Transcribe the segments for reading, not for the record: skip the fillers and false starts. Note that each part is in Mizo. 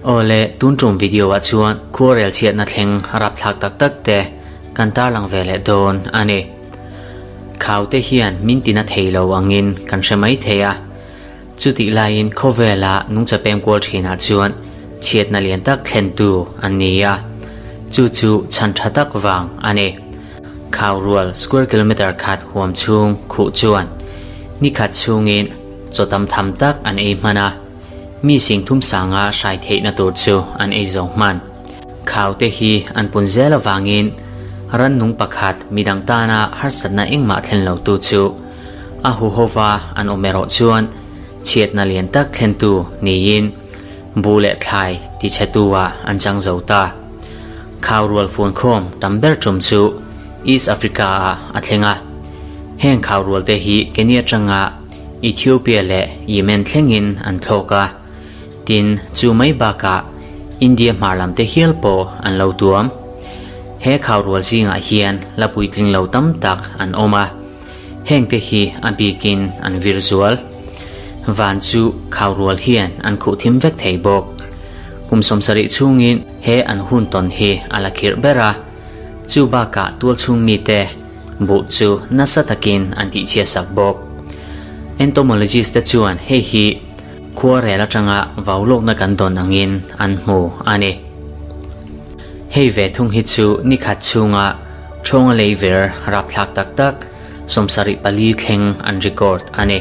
Awle, tun tum video ah chuan khuarel chhiatna thleng rapthlak tak tak te kan tarlang ve leh dawn a ni. Khau te hian min tina thei lo angin kan hre mai thei a, chutih laiin khawvela nungcha peng kual thinah chuan chhiatna lian tak thlentu an ni a, chu chu chhan tha tak vang a ni. Khau rual square kilometre khat huam chhung khuh chuan ni khat chhungin chaw tam tham tak an ei hman a, mi sing thum sanga hrai theihna tur chu an ei zo hman. Khau te hi an pun zel avangin rannung pakhat midang tana harsatna engmah thlen lo tu chu a huhova an awm erawh chuan chhiatna lian tak thlentu niin bu leh thlai tichhetu ah an chang zo ta. Khau rual fuankhawm tam ber tum chu East Africa ah a thleng a. Heng khau rual te hi Kenya atanga Ethiopia leh Yemen thlengin an thlawk a. Tin, chu mai bakah India hmar lam te hial pawh an lo tuam. He khau rual zingah hian la puitling lo tam tak an awm a. Heng te hi a bikin an vir zual. Van chu khau rual hian an khuh thim vek thei bawk. Kum 70 chhungin he an hun tawn hi a la khirh ber a. Chu bakah tualchhung mite buh chu nasa takin an tihchhiatsak bawk. Entomologist te chuan hei hi khuarel atanga vaulawkna kan dawn angin an hmu a ni. Hei ve thung hi chu nikhat chhunga Chawnga lei ver rapthlak tak tak 74 thleng an record a ni.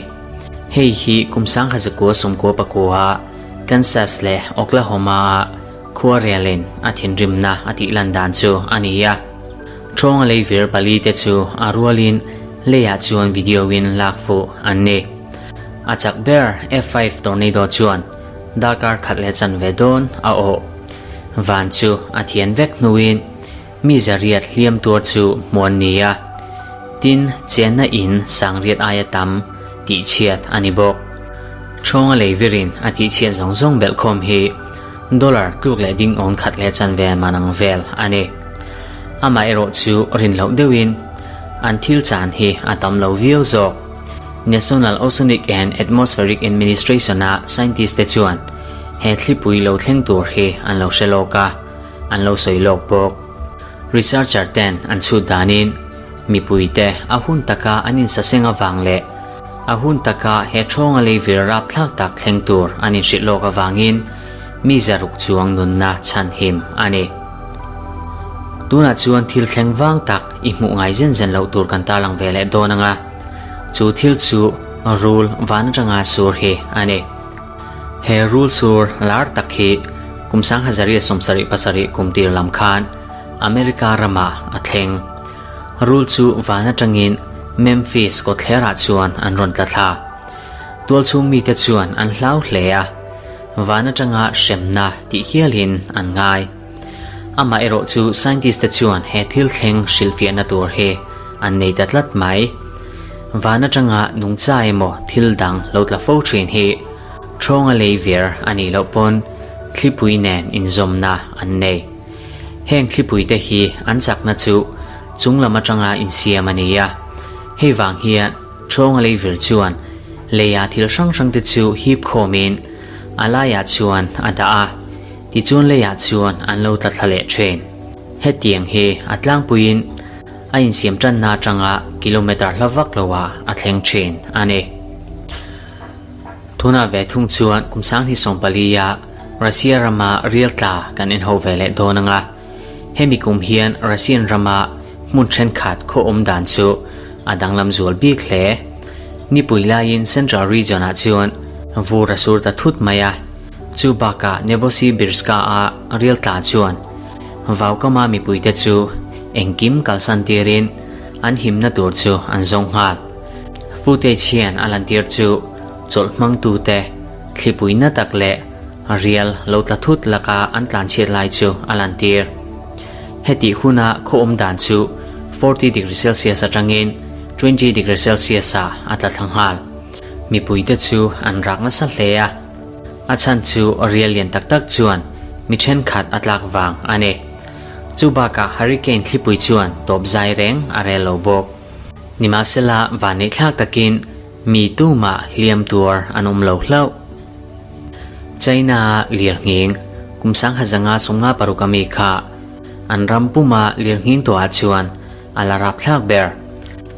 Hei hi kum 1999 Kansas leh Oklahoma ah khuarelin a thinrimna a tih lan dan chu a ni a. Chawnga lei ver pali te chu a rualin leiah chuan video in lak fuh an ni. A chak ber F5 tornado chuan darkar khat leh chanve dawn a awh. Van chu a thian vek hnuin Mi 800 hliam tuar chu hmuan ni a, tin chenna in 800 aia tam tihchhiat a ni bawk. Chawnga lei virin a tihchhiat zawng zawng belhkhawm hi dollar tluk leh ding awn khat leh chanve man ang vel a ni. Amaherawh chu rin loh deuhin an thil chan hi a tam lo viau zawk. National Oceanic and Atmospheric Administration-a scientist te chuan he thlipui lo thleng tur hi an lo hre lawk a. an lo sawi lawk bawk. Researcher ten an chhut danin mipuite a hun taka an insaseng avang leh a hun taka he thawnga lei vir rapthlak tak thleng tur an inhrilh lawk avangin mi 600 chuang nunna chhanhim a ni. Tunah chuan thil thleng vang tak i hmuh ngai zen zen loh tur kan tarlang ve leh dawn anga, chu thil chu rul van atanga sur hi a ni. He rul sur lar tak hi kum 1977 kum tir lam khan America ramah a thleng. Rul chu van atangin Memphis kawtthlerah chuan an rawn tla thla. Tualchhung mite chuan an hlau hle a, van atanga hremna tih hialin an ngai. Amaherawh chu scientist te chuan he thil thleng hrilhfiahna tur hi an nei ta tlat mai. Van atanga nungcha emaw thil dang lo tla fo thin hi thawnga lei vir a nih loh pawn thlipui nen inzawmna an nei. Heng thlipui te hi an chakna chu chung lam atanga insiam a ni a, hei vang hian thawnga lei vir chuan leia thil hrang hrang te chu hip khawmin a laiah chuan a dah a. Tichuan leiah chuan an lo tla thla leh thin. Hetiang hi a tlangpuiin a insiam tanna atanga kilometre hla vak loah a thleng thin a ni. Tunah ve thung chuan kum 2014 Russia rama rial tla kan en ho ve leh dawn anga, hemi kum hian Russian rama hmun thenkhat khaw awm dan chu a danglam zual bik hle. Nipui laiin Central Region ah chuan vur a sur ta thut mai a. Chu bakah Novosibirsk-a rial tla chuan Vaukama mipuite chu engkim kalsan tirin an himna tur chu an zawng nghal. Footage hian a lantir chu chawlh hmangtute thlipuina tak leh rial lo tla thut laka an tlanchhiat lai chu a lantir. Hetih huna khaw awm dan chu 40 degree Celsius atangin 20 degree Celsius-ah a tla thla nghal. Mipuite chu an rak nasa hle a. A chhan chu rial lian tak tak chuan mi thenkhat a tlak vang a ni. Chu bakah hurricane thlipui chuan tawp zai reng a rel lo bawk. Nimahsela van neih thlak takin mi tumah hliam tuar an awm lo hlauh. China-a lirnghing kum 1556 ami kha an ram puma lirnghing tawhah chuan a la rapthlak ber.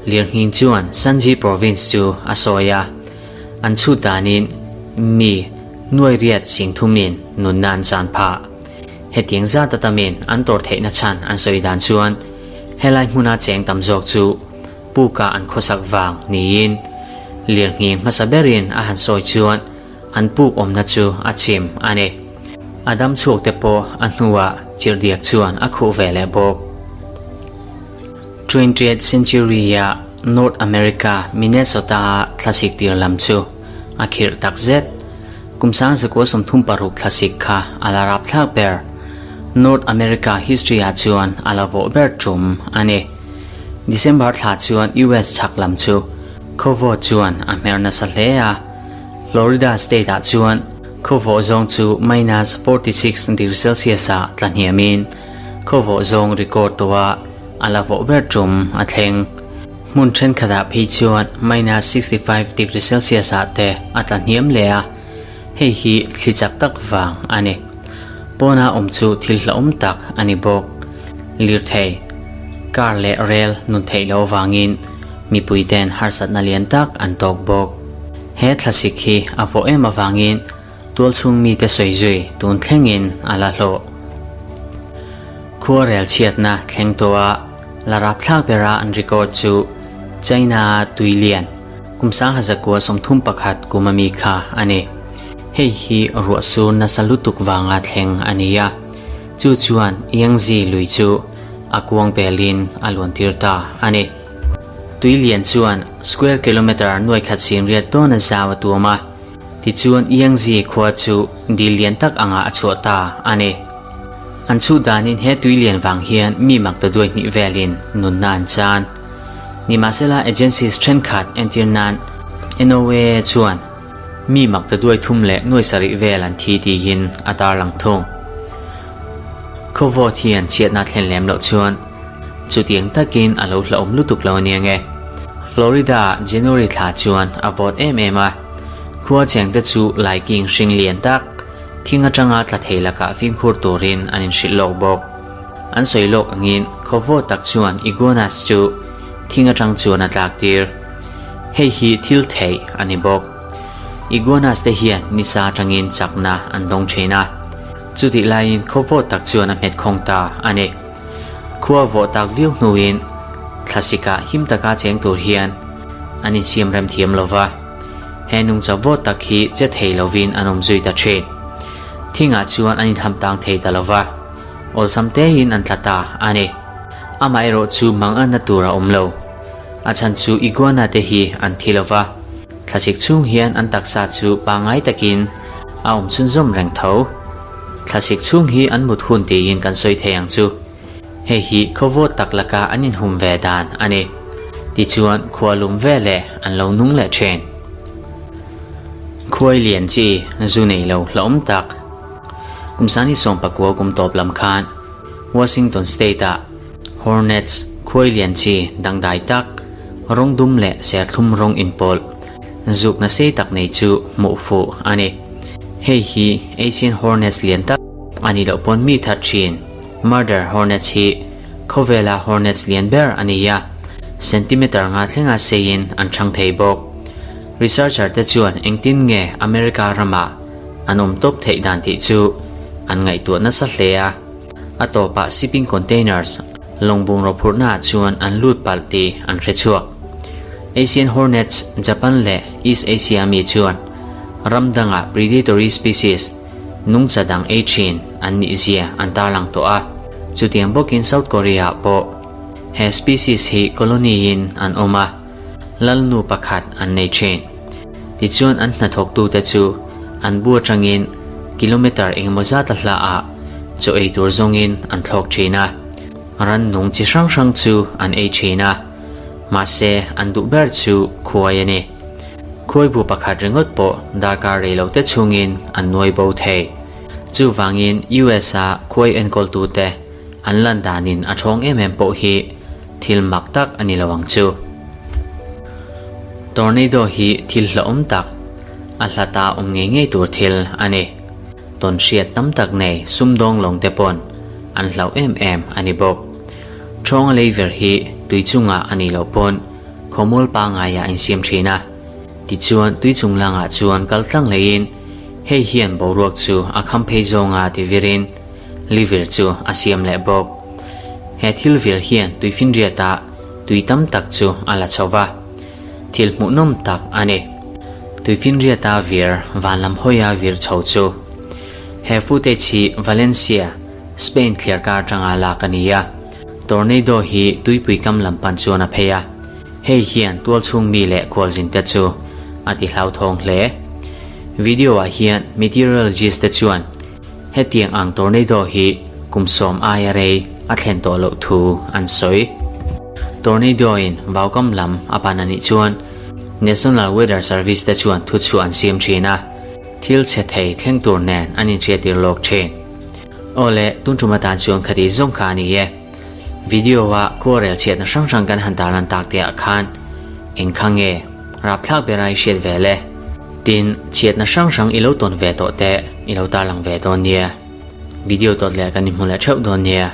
Lirnghing chuan Shanxi province chu a sawi a, an chhut danin mi nuairiat singthumin nunna an chan phah. Hetiang zat a tamin an tawrh theihna chhan an sawi dan chuan helai hmuna cheng tam zawk chu puka an khawsak vang niin lirnghing hmasa berin a han sawi chuan an puk awmna chu a chim a ni. A dam chhuak te pawh a hnuah chirhdiak chuan a khuh ve leh bawk. Twentieth century-a North America Minnesota-a thlasik tir lam chu a khirh tak zet. Kum 1936 thlasik kha a la rapthlak ber. North America history-ah chuan a la vawh ber tum a ni. December thla chuan US chhak lam chu khawvawt chuan a hmer nasa hle a. Florida state-ah chuan khawvawh zawng chu minus 46 degree Celsius-ah tla hniamin khawvawh zawng record tawha a la vawh ber tum a thleng. Hmun thenkhatah phei chuan minus 65 degree Celsius-ah te a tla hniam leh a, hei hi thli chak tak vang a ni. Pawna awm chu thil hlauhawm tak a ni bawk. Lirthei, car leh rel nun theih loh avangin mipuiten harsatna lian tak an tawk bawk. He thlasik hi a vawh em avangin tualchhung mite sawi zui tun thlengin a la hlawh. Khuarel chhiatna thleng tawha la rapthlak bera an record chu China-a tui lian kum 1931 kum ami kha a ni. Hei hi ruah sur nasa lutuk vanga thleng a ni a, chu chuan Yangtze lui chu a kuang pelin a luantir ta a ni. Tui lian chuan square kilometre nuaikhat singriat dawn a zau a tuam a, tichuan Yangtze khua chu dil lian tak angah a chhuah ta a ni. An chhuh danin he tui lian vang hian mi mak ta duai hnih velin nunna an chan. Nimahsela agencies thenkhat entir nan NOAA chuan mi mak ta duai thum leh nuai sarih vel an thi tiin a tarlang thung. Khawvawt hian chhiatna thlen lem loh chuan chutiang takin a lo hlauhawm lutuk lo ania nge. Florida January thla chuan a vawt em em a, khua chengte chu laiking hring lian tak thing atanga tla thei lakah fimkhur turin an inhrilh lawk bawk. An sawi lawk angin khawvawt tak chuan iguanas chu thing atang chuan a tlak tir. Hei hi thil theih a ni bawk. Iguanas te hian nisa atangin chakna an dawng thin a, chutih laiin khawvawt tak chuan a hmet khawng ta a ni. Khua vawh tak viau hnuin thlasika him taka cheng tur hian an insiam rem thiam lo va, he nungcha vawt tak hi che thei lovin an awm zui ta thin. Thingah chuan an inham tang thei ta lo va, awlsam tein an tla ta a ni. Amaherawh chu manganna tur a awm lo. A chhan chu iguana te hi an thi lo va, thlasik chhung hian an taksa chu pangngai takin a awm chhunzawm reng tho. Thlasik chhung hi an mut hun tiin kan sawi thei ang chu. Hei hi khawvawt tak laka an inhum ve dan a ni. Tichuan khua lum ve leh an lo nung leh thin. Khuai lian chi zu nei lo hlauhawm tak. Kum sani 19 kum tawp lam khan Washington State-ah Hornets khuai lian chi dangdai tak, rawng dum leh serthlum rawng inpawlh, zukna sei tak nei chu hmuh fuh a ni. Hei hi Asian Hornets lian tak a nih loh pawn mi that thin. Murder Hornets hi khawvela Hornets lian ber a ni a, centimeter nga thlenga seiin an chhang thei bawk. Researcher te chuan engtin nge America ramah an awm tawp theih dan tih chu an ngaihtuah nasa hle a. A tawpah shipping containers lawng bungraw phurhnaah chuan an lut palh tih an hre chhuak. Asian Hornets, Japan leh East Asia mi chuan ram dangah predatory species nungcha dang ei thin an nih zia an tarlang tawh a. Chutiang bawkin South Korea-ah pawh he species hi colony-in an awm a, lalnu pakhat an nei thin. Tichuan an hnathawktute chu an bu atangin kilometre engemaw zat a hlaah chaw ei tur zawngin an thlawk thin a, rannung chi hrang hrang chu an ei thin a, mahse an duh ber chu khuai a ni. Khuai bu pakhat ringawt pawh darkar rei lo te chhungin an nuai bo thei. Chuvangin US-a khuai enkawltute an lan danin a thawng em em pawh hi thil mak tak a ni lo ang chu. Tornado hi thil hlauhawm tak, a hlata awm ngei ngei tur thil a ni. Tawn hriat tam tak nei sumdawng lawng te pawn an hlauh em em a ni bawk. Ṭhawnga leiver hi tui chungah a nih loh pawn khawmual pangaiah a insiam ṭhin a. Tichuan tui chung langah chuan kal tlang leiin hei hian boruak chu a kham phei zawnga ti virin livir chu a siam leh bawk. He thil vir hian tuifinriatah tui tam tak chu a la chho va. Thil hmuhnawm tak a ni. Tuifinriata vir van lam hawia vir chho chu. He footage hi Valencia, Spain thliarkar atanga lak a ni a. Tornado hi tuipui kam lam pan chuan a phei a. Hei hian tualchhung mi leh khualzin te chu a ti hlauthawng hle. Video ah hian meteorologist te chuan Hetiang ang tornado hi kum sawm aia rei a thlen tawh loh thu an sawi. Tornado-in vaukam lam a pan a nih chuan National Weather Service te chuan thuchhuah an siam thin a, thil chhe thei thleng tur nen an inhriattir lawk thin. Aw le, tun tum atan chuan khati zawng kha a ni e. Video-a khuarel chhiatna hrang hrang kan han tarlan tak te ah khan eng kha nge rapthlak bera i hriat ve le? Tin, chhiatna hrang hrang i lo tawn ve tawh te i lo tarlang ve dawn nia. Video tawt leh kan inhmu leh theuh dawn nia.